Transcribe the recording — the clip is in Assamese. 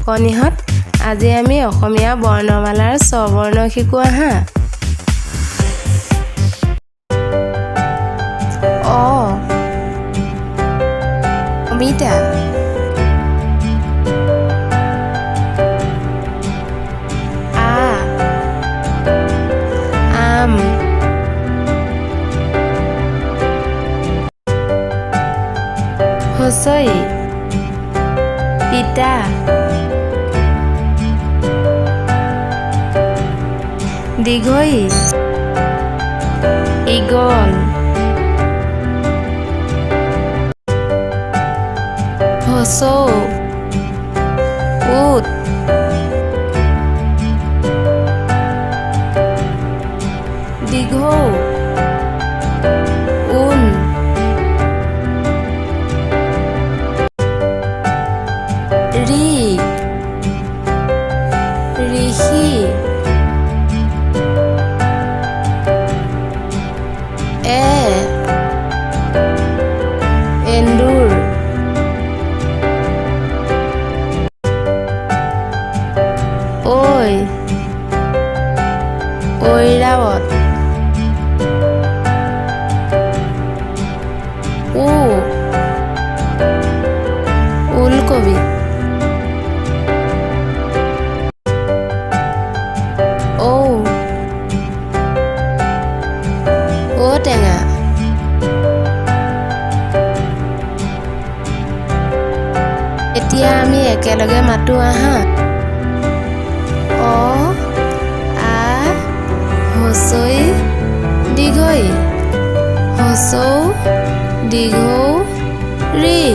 অকণিহঁত, আজি আমি অসমীয়া বৰ্ণমালাৰ স্বৰবৰ্ণ শিকোঁ আহা। অ, অমিতা। আ, আম। হ্ৰস্ব ই, পিতা। দীৰ্ঘ ঈ, ঈগল। হ্ৰস্ব উ, উট। দীৰ্ঘ ঊ, ঊন। ঋ, ঋষি। এ, এন্দুৰ। ঐ, ঐৰাৱত। উ, ওলকবি। ঔ, ঔটেঙা। এতিয়া আমি একেলগে মাতো আহা। অ, আ, হ্ৰস্ব ই, দীৰ্ঘ ঈ, হ্ৰস্ব উ, দীৰ্ঘ ঊ, ঋ।